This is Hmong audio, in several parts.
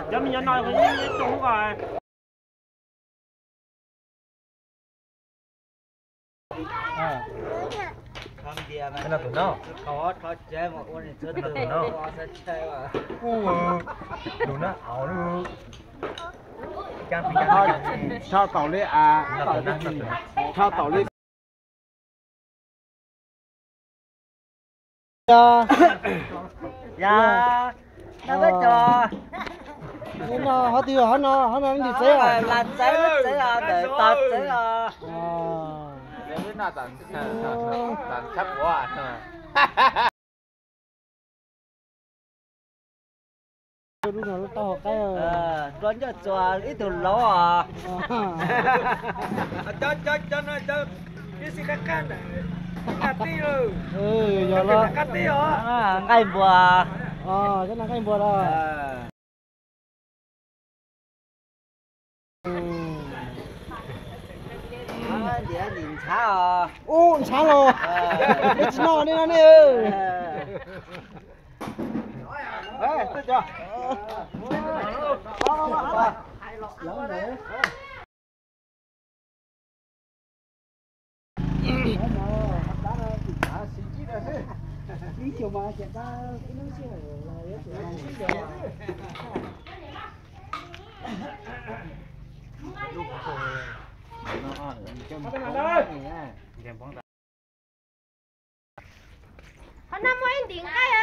Cov me nyuam no, cov me nyuam no. Rho taum li a, rho taum li. Yog, no peb cov. No hov twg, hov no, hov no ntim txev os. Las txev, txev os, ntawm tog txev os. Lub no lub taub hau qaib. Dua ncauj txuas ib tug laub os. Cov, cov, cov no cov tib si qab qab ntawm qab tij lawm. Yog los qab tij os. Nqaij npua. Cov no nqaij npua los. Ntim ntshav os. Ub, ntshav los. Tsis noj li no ne. Qhov no muaj ib ntim nqaij.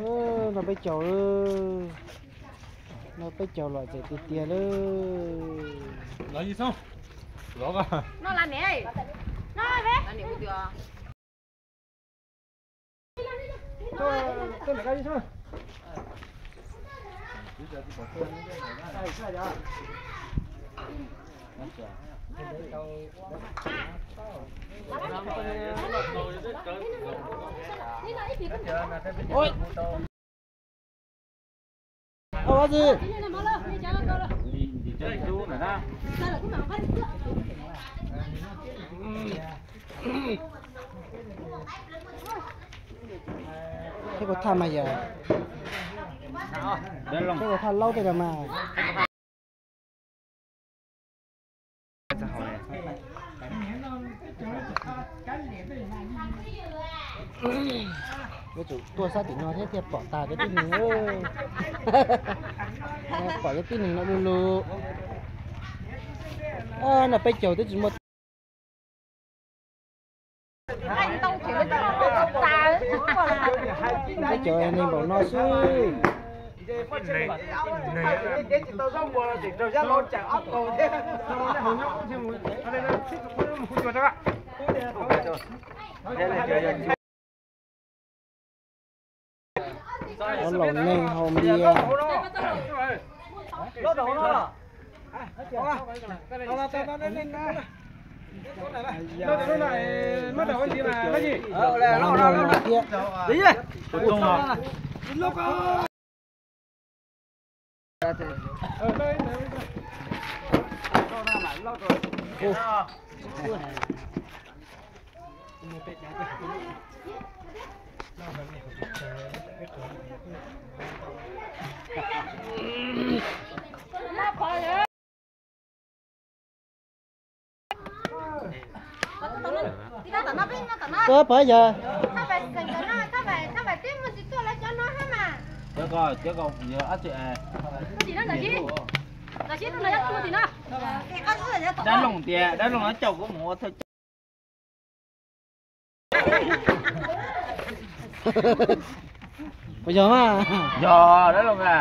No peb caug, no peb caug los txawm tiag tiag lawm. Thiab kuv thaj mas yog, thiab kuv thaj laub tej no mas. Yuav tsum tuaj sab tim no thiab thiaj pom tag cov tib neeg. Pom cov tib neeg no du lug. No peb caug twb tsis muaj. Peb caug neeg npaum no xwb. Ua laus neeg haus npias. Thiab. Koj pov yog. Dab Looj tias, Dab Looj caum kuv mus ua thawj coj. Puas yog mas? Yog, Dab Looj a.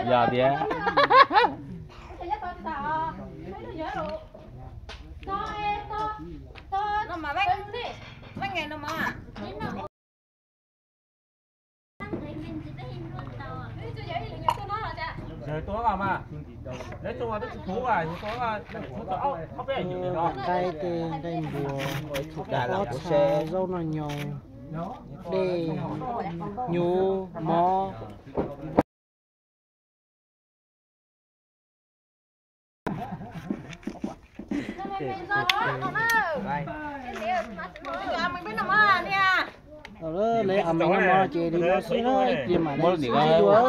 Yog tiag. Nqaij tej, nqaij npua, pob txha, zaub noj nyoos, dej, nyuv, mov. Lawv a me no ces li no xwb na, ib pliag mam li sib ntsib dua.